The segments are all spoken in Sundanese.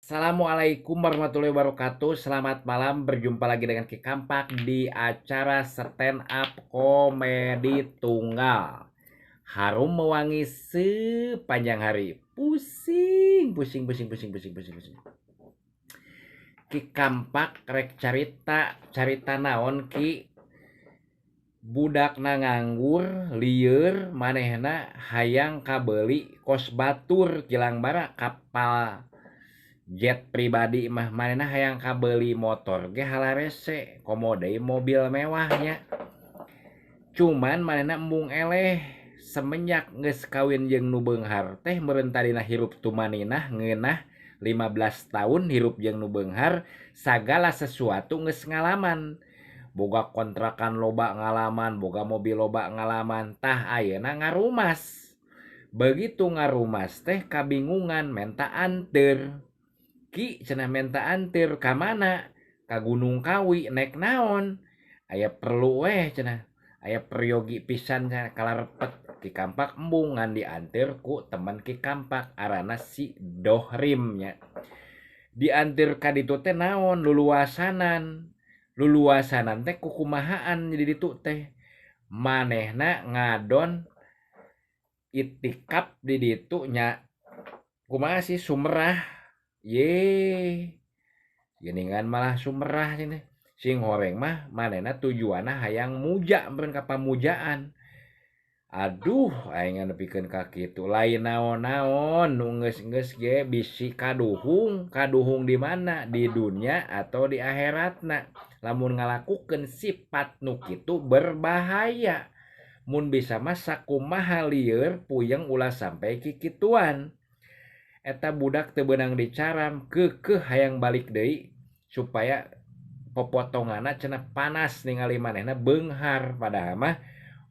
Assalamualaikum warahmatullahi wabarakatuh. Selamat malam, berjumpa lagi dengan Ki Kampak di acara stand up komedi tunggal. Harum mewangi sepanjang hari. Pusing, pusing, pusing, pusing, pusing, pusing, pusing. Ki Kampak rek carita, carita naon Ki? Budakna nganggur, lieur, manehna hayang kabeuli kos batur kilang bara kapal jet pribadi mah manehna hayang kabeuli motor ge halarese komo deui mobil mewahnya. Cuman manehna embung eleh semenjak geus kawin jeung nu beunghar teh meureun tadina hirup tumaninah ngeunah 15 tahun hirup jeung nu beunghar, sagala sesuatu geus ngalaman. Boga kontrakan loba ngalaman, boga mobil loba ngalaman, tah ayeuna ngarumas. Begitu ngarumas teh kabingungan menta anteur. Ki cenah menta anteur ka mana? Ka Gunung Kawi naik naon? Aya perlu weh cenah. Aya peryogi pisan cenah kalarepet. Ki Kampak embung ngan dianteur ku teman Ki Kampak arana si Dohrim nya. Dianteur ka ditu teh naon? Luluasanan. Luluasanan teh kukumahaan jadi ditu teh. Manehna ngadon itikap di ditu nya. Kumaha sih sumerah? Ye, geningan malah sumerah sini. Sing horeng mah manehna tujuanna hayang muja meureun ka pamujaan. Aduh, aing nepikeun ka kitu. Lain naon-naon nu geus-geus ge bisi kaduhung, kaduhung di mana? Di dunia atau di akhiratna. Lamun ngalakukeun sifat nu kitu berbahaya. Mun bisa mah sakumaha lieur puyeng ulah sampai kikituan. Eta budak teu beunang dicaram, keukeuh hayang balik deui supaya popotonganna cenah panas ningali manehna beunghar, padahal mah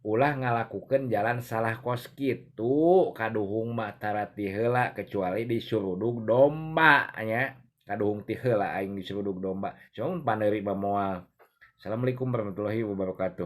ulah ngalakukeun jalan salah kos kitu. Kaduhung mah tara ti heula kecuali disurudug domba nya. Kaduhung ti heula aing disurudug domba. Cuma paneuri mah moal. Assalamualaikum warahmatullahi wabarakatuh.